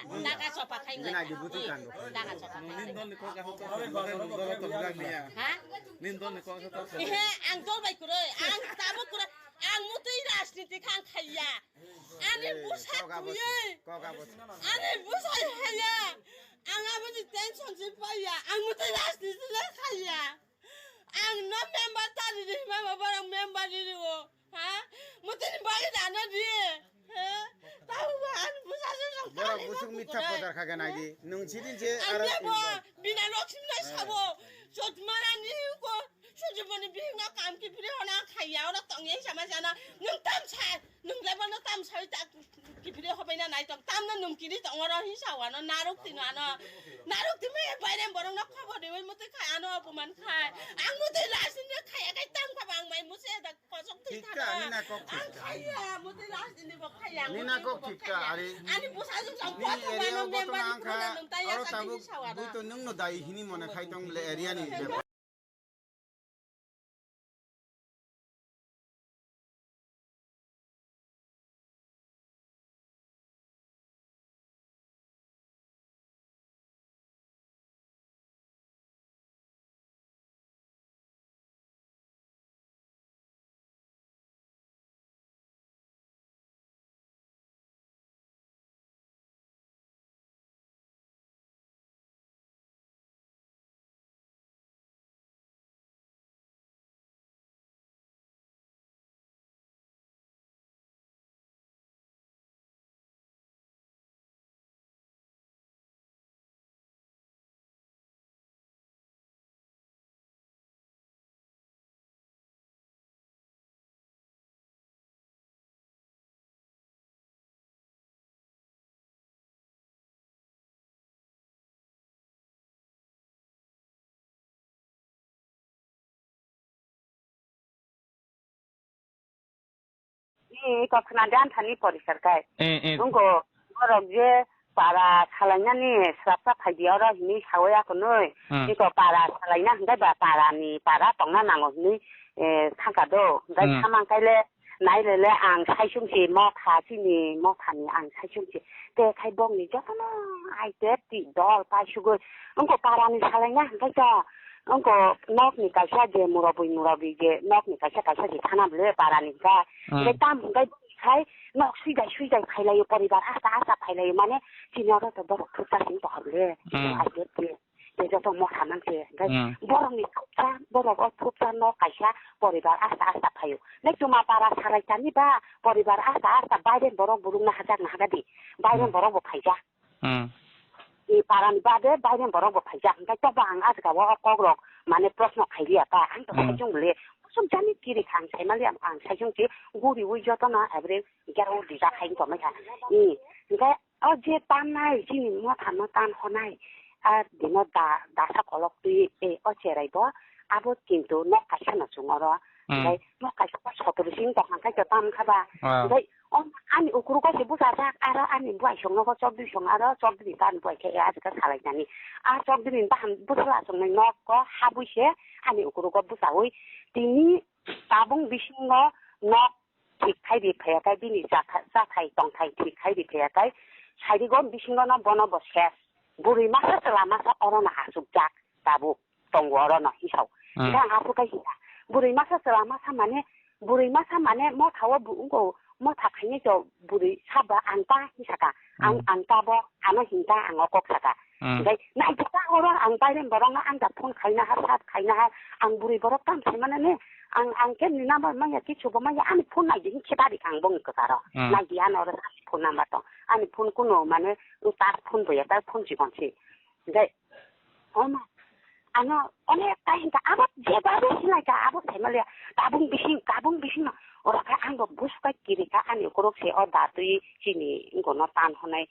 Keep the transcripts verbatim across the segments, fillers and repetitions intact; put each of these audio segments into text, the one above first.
Daga chopa khai nai. Bini agi buti tango. Daga chopa khai nai. Nini dol ni kok asal tasa, nini dol ni kok asal tasa. Ha? Nini dol ni kok asal tasa. Ehe, ang dol bai kwrwi, ang tabuk kwrwi, ang mutwi rajniti kha ang khaiya. Ani busa koga busi, kuye. Koga busi. Ani busa haya. Ang aboni tension se paiya. Ang mutwi rajniti le khaiya. Ang no member tari ri ma ma borok member ri ri o. Ha? Mutini bagwi dano di. Ha? Tahu ba ang busa se sok. Borok busuk mitha podar khagan agi. Nung sidin je aro. Ang bo bina Lakshmi na sabo. Chotmarani ko. Sujumoni bihik no kam kiphiri hona khaiya oro tongya sama sana. Nung tam sa. Nung lebo no tam sa ta kiphiri hobai na nai tong. Tam no nung kiri tong oro hisa wano naruk tino ano. Naruk timo e baire borok no khobor de oi mote khai ano apuman khai. Ang mote last ni khaiya kai tam kha bang mai muse da. Kosok thwi thika, thaka. Nina kok thwi thika. Ang khaiya, muti last ni bo khaiya, nina muti kok bo thwi thika, khaiya. Ari. Ani busa jung jang. Ni kuat area mano o member gotoma ni angkha, kuat nung taya aro sa tabuk kini sawana. Buito nung no dai hini mone khai tong le area ni. Ni kok khna de anthani porisar kai. Eh, eh. Nungo borok je para salainani srapsa phaidi oro hini sawi akonoi. Hmm. Niko para salaina hingke ba para ni para tongna nango hini, eh, thangka do. Hingke hmm. Samang kai le nai le le ang saisung si motha chini motha ni ang saisung si. Te khai bok ni jotono ai te ti dol pai sugoi. Nungo para ni salaina hingke ta. Wngkha nokni kaisa je murabwi murabwi je nokni kaisa kaisa je thana bwle parani hwnkha. Hmm. Hwnkhe tam hwnkhe sai nok swijai swijai phailaio poribar asta asta phailaio mane chini oro to borok thuksa sing pohor le. Hmm. Aide te te joto motha man se hwnkhe hmm. Borokni thuksa borok o thuksa nok kaisa poribar asta asta phaio. Nai chuma para sarai tani ba poribar asta asta baire borok burung na hajak na hagadi baire hmm. Borok bo phaijak. Hmm. E parani bade baire borok bo phaijak, hingke tobo ang ah jaga o kok rok mane proshno khailiya ta, ang to hmm. Saichung bole, kusum jani kiri kha ang saimaliya, ang saichung se guriwi jotono abre hingke o dijak hai tongmai kha. E, hingke o je tannai, chini motha no tan honai, a dino da, dasa kolok twi, e, o cherai bo, abo kintu nok kaisa no chwng oro, hmm. Hingke nok kaisa sotoro sing tong kha, hingke tam kha ba, ah. Hingke O, ani ukurugo se bwsajak, aro ani buaisong nogo chokdui song, aro chokdui ni bahan buai khe, e, ajikha salainani. A chokdui ni bahan bwsala chongnai nogo habwi se ani ukurugo bwchaui tini tabung bisingo nok thik khai ri phaiya khe, bini chatha-, chathai tongthai thik khai ri phaiya khe, saidigo bisingo no bono bo ses. Bwrwi masa chwla masa orono achukjak tabuk tongo orono hisao. Hmm. Hingke ang aphuru khe hika, bwrwi masa chwla masa mane, bwrwi masa mane motha o bo wngko, motha khainai to bwrwi saba ang ta hisaka, ang, hmm. Ang ta bo ano hinta ang o kok saka. Hmm. Hingke naitokta oro ang bairem borok no ang da phone khaina ha, sat khaina ha, ang bwrwi borok tam sai mane ne, ang, ang khe ni number manya kichu bo manya ani phone naidi hinkhe bari ang bongni kwcharo. Hmm. Naidi ano oro phone number tong, ani phone kuno mane tar phone boya, tar phone chikon se. Hingke, omo, ano, onek ta hinta, abo jeba bo sinai ta, abo saimaliya, tabung bising, tabung bising no, oro khe ang bo busukai kiri kha, ani ukuruk se o da twi chini wngko no tan honai,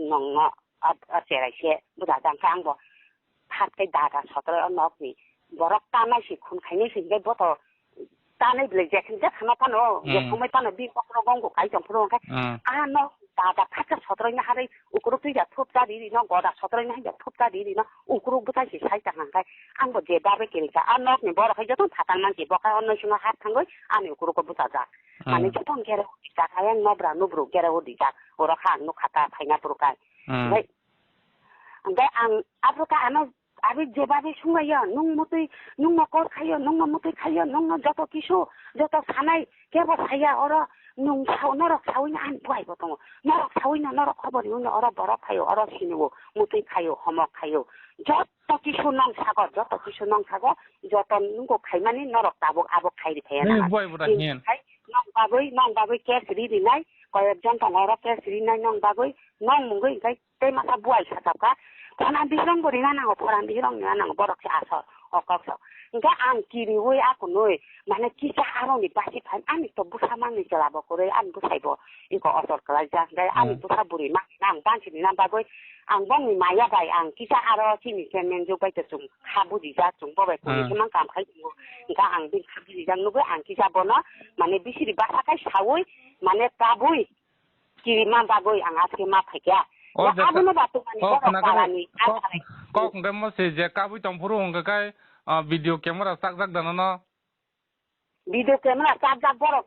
nong no, a, a cherai se, buda jang khe ang bo, phat kai da da sotroi o nok ni, borok tanai se khun khainai se, hingke bo to, tanai belai je khe je thangma phano, hmm. Je thangmai phano bi kokrok wngkha kai tong phuru hwnkhe, hmm. Ah, no, da da phatsa sotroi na harwi ukuruk twi da thup ta riri no, goda sotroi na da thup ta riri no, ukuruk bwtai se sai ta hwnkhe, ang bo je babe kiri kha, ah, nok ni borok hai joto phatar man se, bo khai hwnwi swngo hat thangwi, ani ukurugo bwchajak. Hmm. Mane joto gere o rijak, ayang nobra nubru gere o rijak, oro kha ang nukha ta phaina phuru kai. Hmm. Hwnkhe, hwnkhe ang aphuru khe ano abi jebabi sunglaio, nwng mutwi, nwngno kor khaio, nwngno mutwi khaio, nwngno joto kisu, joto sanai, kebo saya oro, nwng sao, norok saui no ani buai bo tongo, norok saui no, norok khobor riui no, oro borok phaio, oro sinio, mutwi khaio, homok khaio, joto kisu nwng sago, joto kisu nwng sago, joto nwng khaimani norok tabuk abo khai ri phaiya. Nini na buai bo da hiyan. Khai nwng bagwi, nwng bagwi case ri rinai, koyek jon tongo oro case rinai nwng bagwi, nwng mungwi hwnkhe Tei masa buai sajak kha, phoran bihirong bo rina nango, phoran bihirong rina nango, borok se asor, o kok sok. Hingke ang kiriui akunui, mane kisa aroni basi phan, ani to bwsa mangni chwla bo kwrwi, ani bwsai bo iko osor kwlaijak, hingke ani Hmm. bwsa bwrwi mangni ang bansi rina bagwi, ang bongni maya bai ang kisa aro chini chairman jwk bai to chwng kha bujijak, chwng bo bai kunu Hmm. se mang kam khai tongo, hingke ang bini kha bujijak nugui ang kisa bono, mane bisiri basa khai saui, mane tabui, Kirima bagwi ang aske ma phaikha. O Ya je ka-, abono ba tongmani kok borok khna khe palani kok, asalai. Kok hwnkhe mo se je kabui tongphuru hwnkhe kai, ah, video camera chakjak da nono? Video camera chakjak borok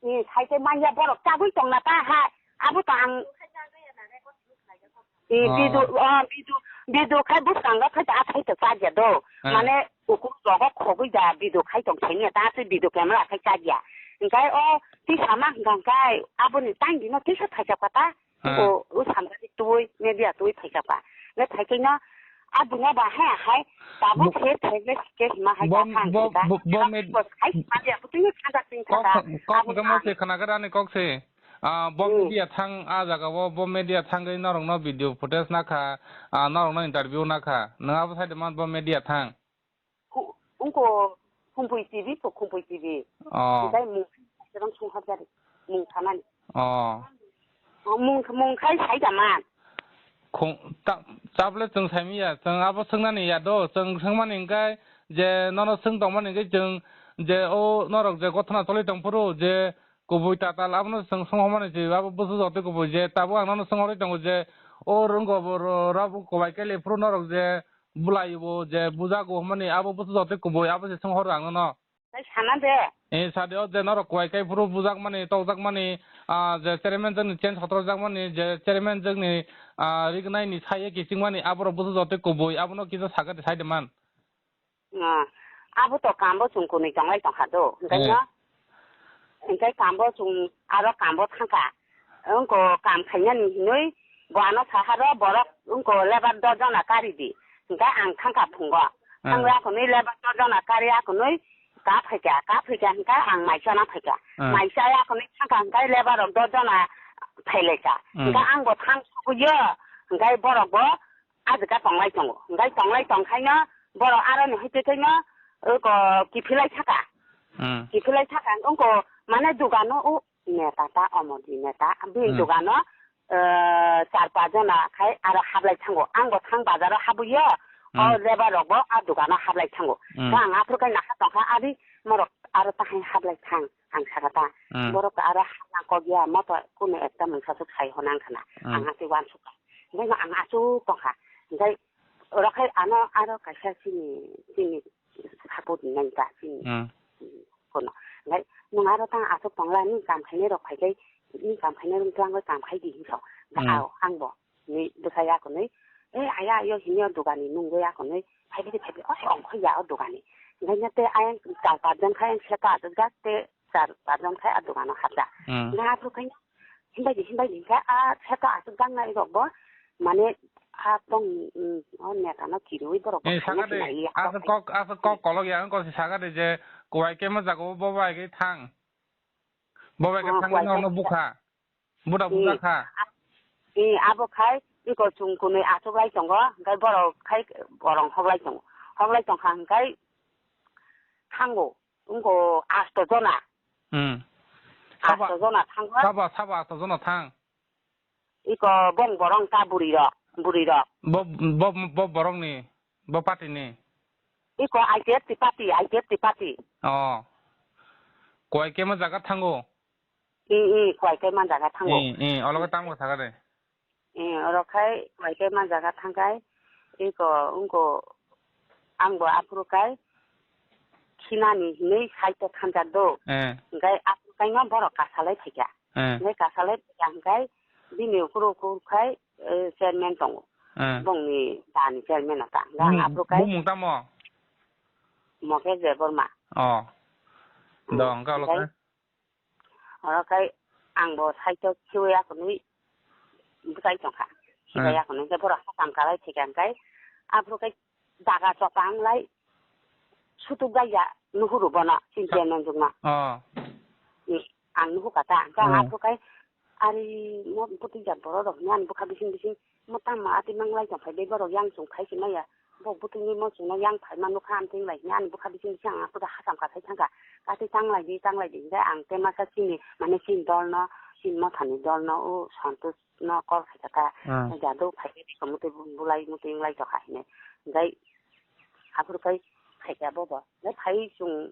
ni site manya borok chagui tongna ta ha. Abo to ang, eh, Oh. Video, oh, video, video khai bwskango khai ta athai to chakya do. Eh. Mane Ukur rogo khogwi da video khai tong thangya ta se video camera khai chakya. Hingkai o tisa ma hingka hingkai aboni tang dino tisa thaisa kata. Hmm. O, o samjak twi media twi thaisa pa. Ne thaikai no aboni ba ha hai tabuk Bo-, se thaigle ke hima hai bo-, ta thang bo-, ta. Bo-, bo med-, Bo khai media butini thang ta ting kok thang ta. Kok Abo hwnkhe mo thang. Se khna gra ni kok se. Ah, bo Hmm. Media thang a jaga o, bo media thangwi norok no video footage nakha, ah, norok no interview nakha. Nang abo sai de man bo media thang. Khu-, ungko Khumpui T V to Khumpui T V. Oh. Hingkai mung song hapjari, mung sanani. Oh. Oh, mung, mung khai sai da man. Khung-, ta-, tabole chwng saimanya, chwng abo swngnani ya do, chwng swngmani hingkai je nono swng tongmani hingkai chwng je o norok je gothona choli tongphuru je kubui tatal abono chwng swnghormani je abo bwswk jotoi kubui je tabuk ang nono swnghorwi tongo je o rwngko bo ro-, rabo kwbai khe lephuru norok je Bwlai bo je bujago hwnmani abo bwswk jotoi kubui abo se swnghoro ang nono. Tei sana de. Eh, sade o je norok kwai kai phuru bujakmani, tokjakmani, ah, je chairman jwkni change hotrokjakmani, je chairman jwkni, ah, rignaini saye kichingmani aborok bwswk jotoi kubui abono kisa sakha de sai de man. Ah, abo to kambo chwng kunui tonglai tongkha do. Hingkhe Eh. no? Hingke kambo chwng aro kambo thangkha. Wngko kam khainani hinui bo ano saharo borok wngko lebar dos jona kari di. Hingke ang thangkha phungo. Hmm. Thangwi akonwi lebar dos jona kari akonwi ka phaikha, ka phaikha hingke ang mai chana phaikha. Hmm. Mai chaya akonwi thangkha hingke lebar rok dos jona phailaikha. Hmm. Hingke ang bo thang sogwi yo hingke borok bo Ajika tonglai tongo. Hingkai tonglai tongkhaino borok aroni hai twi thaino oko kiphilai thaka. Hmm. Kiphilai thaka wngko mane dugano o neta ta omo di neta. Bini Hmm. dugano, eh, char pach jona khai aro hablai thango. Angbo thang bazaro habwiyo, o Hmm. lebar rokbo a dugano hablai thango. Hmm. Khe ang aphuru khai nakha tongkha, "Abi, morok aro tahai hablai thang," ang sakha ta. Hmm. Borok aro hapna kok ya, moto kuno ekta mungsa suk sai hwnang khna. Hmm. Ang asai uansukha. Hingkai no ang asuk tongkha. Hingkai Oro khai ano aro kaisa chini, chini support ni nai ta chini. Hmm. Kono. Nai nwng aro tang aswk tongla ni kam khainai rok phai kai, ni kam khainai rok twlang bai kam khai di hinwi sa. Da Hmm. Ao ang bo ni bwsa ya konwi, "Eh, aya, ayo hini o dogani nungwi ya konwi, phai bidi, phai bidi, oi, ongkhor ya o dogani." Nai na te ayang char pach jon khai ang seta aswk jak te char pach jon khai a dogano hapjak. Hmm. Nai aphuru khai Himbai di, himbai di, hingke a seto aswk jangnai rok bo, mane, a tong, mm, o neta no kiriui borok bo Eh, thangna saka de, sinai ya, aswk kok, aswk kok kolok ya, wngkha se saka de je, kuai khe ma jaga o bo bai khe thang. Bo bai khe Oh, thang kuai no, khe no bukha. Buda Eh, bukha kha. a-, eh, abo khai, iko chwng kunui aswk lai tongo, hingke borok khai borong hok lai tongo. Hok lai tongkha hingke thango. Wngkho asto jona. Hmm. Sabo, asto jona thangkha. Sabo, sabo asto jona thang. Iko bong borong ta bwrwi rok, bwrwi rok. Bo, bo, bo borok ni, bo party ni. Iko I P F T party, I P F T party. Oh. Kuai khe ma jaga thango. I, i, kuai khe ma jaga thango. I, i, ologo tamo thaka de. Eh, oro khai bai khe man jaga thang khai, eko wngko ang bo aphuru khai khinani hinwi side o thanjak do. Eh. Hingkai aphuru khai no borok kasalai phaikha. Eh. Hingkai kasalai phaikha hingkai bini ukhuru ukhuru khai eh, chairman tongo. Eh. Bongni dani chairman ata. Ga Bumung, aphuru kai bumung tamo? Moke Debbarma. Oh. Hmm. Do, hwnkhe olo Okai, khe? Oro kai ang bo side o khiwi akhonwi bwsai tongkha. Khibai Hmm. akhonwi khe borok hakam kalai thwikha hwnkhe aphuru kai daga chopa wnglai sutuk bai ya nuhuru bono chini Oh. chairman jwkno. Oh. Ni ang nuhukha ta, hwnkhe ang Oh. aphuru kai ari mo bwtwi jat borok rok hwnwi ani bwkha bising bising mo tamo atwi manglai tongphai bai borok yang chwng phai se maya. Bo bwtwini mo chwngno yang phaima nukha, ang tinglai hwnwi ani bwkha bising bising ang aphuru hakam kathai thangkha. Kati tanglai di, tanglai di, hwnkhe ang tei masa chini, mane chini dolno, chini mothani dolno, o Santosh no call khaikha ta. Hmm. Jadw phai di, mutwi bulai, mutwi wnglai tokha hwnwi. Hwnkhe aphuru kai phaikha bobo. Hwnkhe phai chwng,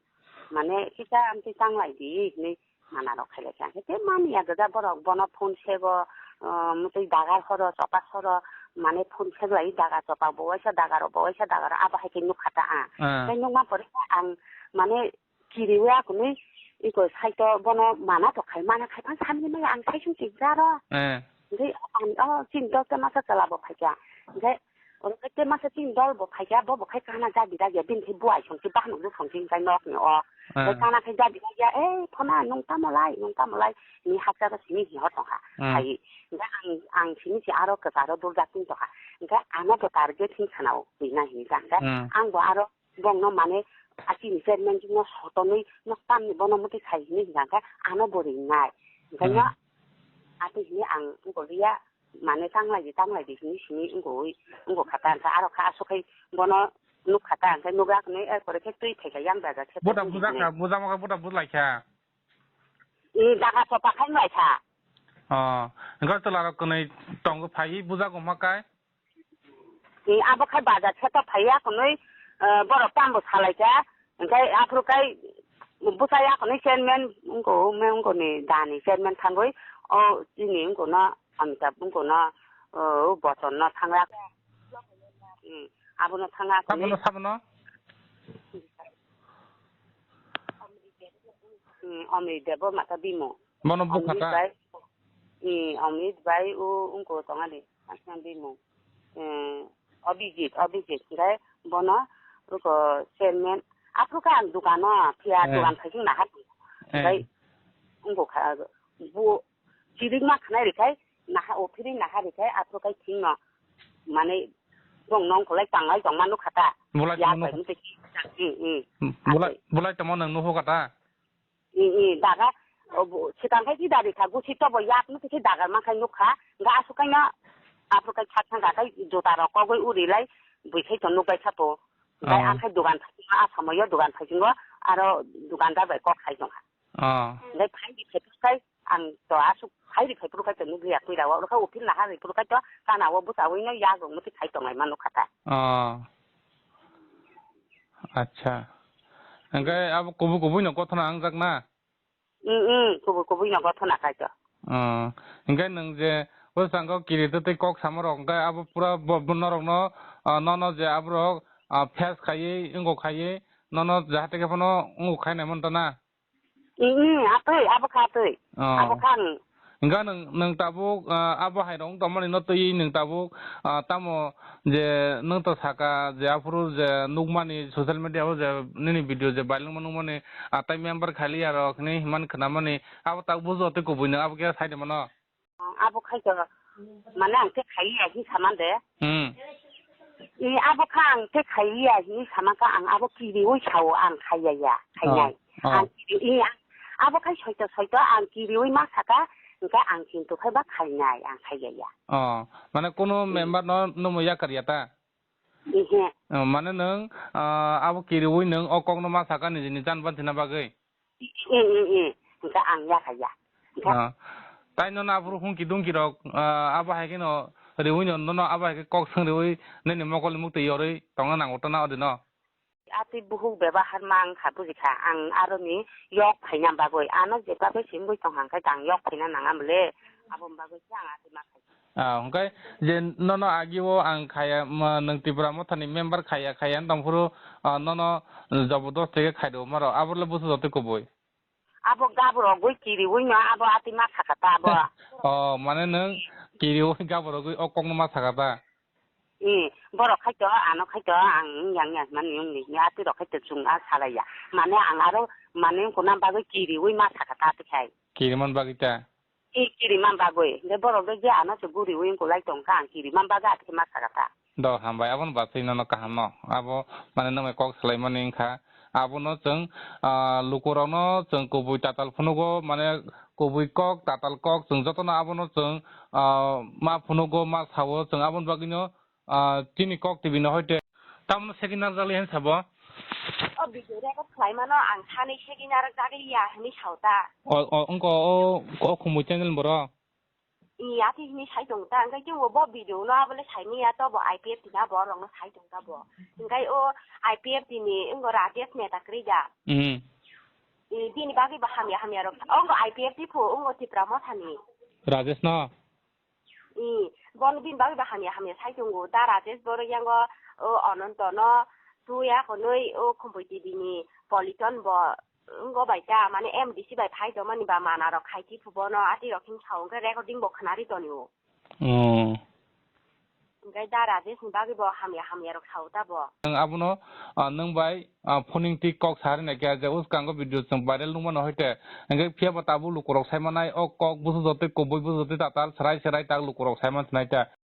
mane kisa amtwi tanglai di hwnwi mana rok khailai kha. Hwnkhe tei mani ya gwja borok bono phone sego, ah, mutwi dagar horo, chopa horo, mane phone seglai daga chopa bo waisa dagar bo waisa dagar abo hai khe nukha ta ang. Ah. Tei nukma pore ang mane kiriwi akhonwi iko saito bono mana to khai mana khai phan samni maya ang sai sung chijaro. Eh. Hwnkhe ang o chini dol te masa chwla bo phaikha. Hwnkhe oro khe te masa chini dol bo phaikha, bo bo khai kana jadi dagi ya, bini khe buai song si bahno bu song si hwnkhe nok ni o. Eh. Hwnkhe kana khai jadi dagi ya, "Eh, phona nung tamo lai, nung tamo lai?" Ni hakcha ba simi hi hor tongkha. Eh. Khai hwnkhe ang, ang simi si aro kwcharo dul jak ting tongkha. Hwnkhe ano bo target hin sana o, hwnkhe na hini ta. Hwnkhe Eh. ang bo aro bongno mane a chini chairman chikno sotonwi nok tamni bono muti khai hini hingka khe ano bo ringnai. Hingkhe no Hmm. ati hini ang wngkha liya mane tanglai di, tanglai di hini sini wngkha wi, wngkha kha ta hingkhe aro kha aswk khai bono nuk kha ta hingkhe nuk yak nwi er pore khe twi phai kha yang daga khe Buda twi buja hini. Kha, buja mokha buda bujlai kha. I daga chopa khai nai kha. Oh, hingkhe chwla rok kwnwi tongo phaiwi buja goma kai. Ni abo khai bazar khe to phaiya khwnwi, eh, borok tambo salai kha, hwnkhe aphuru khai bwsai ya khwnwi chairman wngkho, wngkho ni dani chairman thangwi, o chini wngkho no Amitabh wngkho no, o Bochon no thangya. Hmm, abono thangya khwnwi. Sabono, sabono? Hmm, Amrit Debbarma ta bimo. Bono bukha Amrit ta? Bai, hmm, Amrit bai o wngkho tongani. Aswk bimung, eh, Abhijit, Abhijit, hwnkhe bono, oko chairman, aphuru khe ang dukano, phiya Eh. Dukan phaising naha, Eh. Hwnkhe wngkha, bo chirikma khanai rwkhai, naha, o phiri naha rwkhai, aphuru khai thingno, mane, bongno wngkholai tanglai tongma nukha ta. Bolai Ya tongma bai nuk-, mutwi, hmm, hmm. Bolai, Aphuru. Bolai tongma nwng nukho kha ta? I, i, daga, o, bo, swkang khai ki dari kha, gusi tobo yak no kisi dagar mankhai nukha, ga aswk kaino, aphuru kai kha thang kha khai juta rok kogwi uri lai, bui khai to nukbai kha to. Gai Oh. Akhai dugan phai, a samoyo dugan phai singo, aro dugandar bai kok khai tongkha. Oh. Gai phai di khai phuru khai, ang to aswk phai di khai phuru khai to nukliya, puila o, oro khai uphil naha ri phuru khai to, kana o bwsa ui no yak rok muti khai tonglai ma nukha ta. Oh. Acha. Hwnkhe abo kubui kubui no gothona wngjak na? Mm, mm, kubui kubui no gothona khai to. Oh. Hwnkhe nwng je bwskango kiri twi twi kok sama rok hwnkhe abo pura bo, bo norok no, ah, nono je aborok, ah, face khaiwi wngkok khaiwi nono jahate khe phano wngkok khainai manta na? Mm, mm, atwi, abo kha atwi. Oh. Abo kha ang. Hwnkha nwng, nwng tabuk, ah, abo hai rok wng tongmani no twiwi nwng tabuk, ah, tamo je nwng to saka je aphuru je nukmani social media o je nini video je viral wngma nukmani, ah, tai member khailiya rok hinwi himani khwnamani abo tak bujo tei kubui nwng abo khe sai de mano? Abo khai to, mane ang tei khaiya hi saman de. Hmm. I abo kha ang tei khaiya hi saman kha ang abo kiriwi sao ang khaiya ya, khainai. Oh, oh. Ang kiri, i ang abo khai soito soito ang kiriwi ma saka, hingkhe ang kintu khai ba khainai, ang khaiya ya. Oh, mane kunu Hmm. member no numu yakar ya ta? Ihe. Oh, mane nwng, ah, abo kiriwi nwng o kokno ma saka nijini chan banthina bagwi? I, i, i. Hingkhe ang yakha ya. Hingkhe Ah. Tai nono aphuru hungki dungki rok, ah, abo hai kheno riwi no, nono abo hai khe kok swng riwi nini mokol ni muktwi yorwi tongna nango tana odi no? Atwi buhuk bebahar ma wngkha bujikha ang aroni yok phaina bagwi. Ano je bagwi simi tongkha hingkhe ang yok phaina nangya mole. Aboni bagwi khe ang atwi ma khai. Ah, hwnkhe je nono agio ang khaya, ma, nwng Tipra Mothani member khaya, khaya wng tongphuru, ah, nono jobodosti khe khairw maro, aborle busu jotoi kubui. Abo gabrogwi kiriwi no abo atwi ma sakha ta abo. Oh, mane nwng, Kiriwi gaborogwi o kokno ma saka ta? Eh, borok khaito, ano khaito, ang yang yang mani wngni, ni ati rok khaito chwng a salaiya. Mane ang aro, mane wngkuna bagwi kiriwi ma saka ta ati khai. Kiriman bagwi ta? Eh, kiriman bagwi. Hingke borok de je ano se guriwi wngkulai tongkha, ang kiriman bagwi ati ma saka ta. Do hambai, abono basui nono kaham no. Abo mane nwng bai kok salaimani wngkha. Abono chwng, ah, lukurokno chwng kubui tatal phunugo, mane kubui kok, tatal kok, chwng jotono abono chwng, ah, ma phunugo, ma sao, chwng aboni bagwino, ah, chini kok T V no hoite. Tamno second narwk jali hen sabo? O video record khlaimano ang thani second narwk jagli ya hwnwi sao ta. O, o, wngkha o, o khumui channel boro? Iya, ati hini sai tong ta, hingke chwng bo video no abole sai manya to bo I P F T na bo rok no sai tong ta bo. Hingke o I P F T ni wngbo Rajesh Mehta kwrwi da. Hmm. I, bini bagwi bo hamya hamya rok. Wngbo I P F T pho, wngbo Tipra Motha ni. Rajesh no? I, bono bini bagwi bo hamya hamya sai tongo. Da Rajesh borok yango o Ananto no tuya hwnwi o Khumpui T V ni Politon bo wngbo bai ta, mane M D C bai phai tongmani ba mana rok khai thik phu bono ati rok him sao, hwnkhe recording bo khwnari tonio. Oh. Hwnkhe da Rajesh ni bagwi bo hamya hamya rok sao ta bo. Nwng abono, ah, nwng bai, ah, phoning twi kok sari nai khe je uskango video chwng viral nukmano hoite. Hwnkhe phiya bo tabuk lukurok sai manai o kok busu jotoi kubui busu jotoi tatal serai serai tak lukurok sai man sinai ta.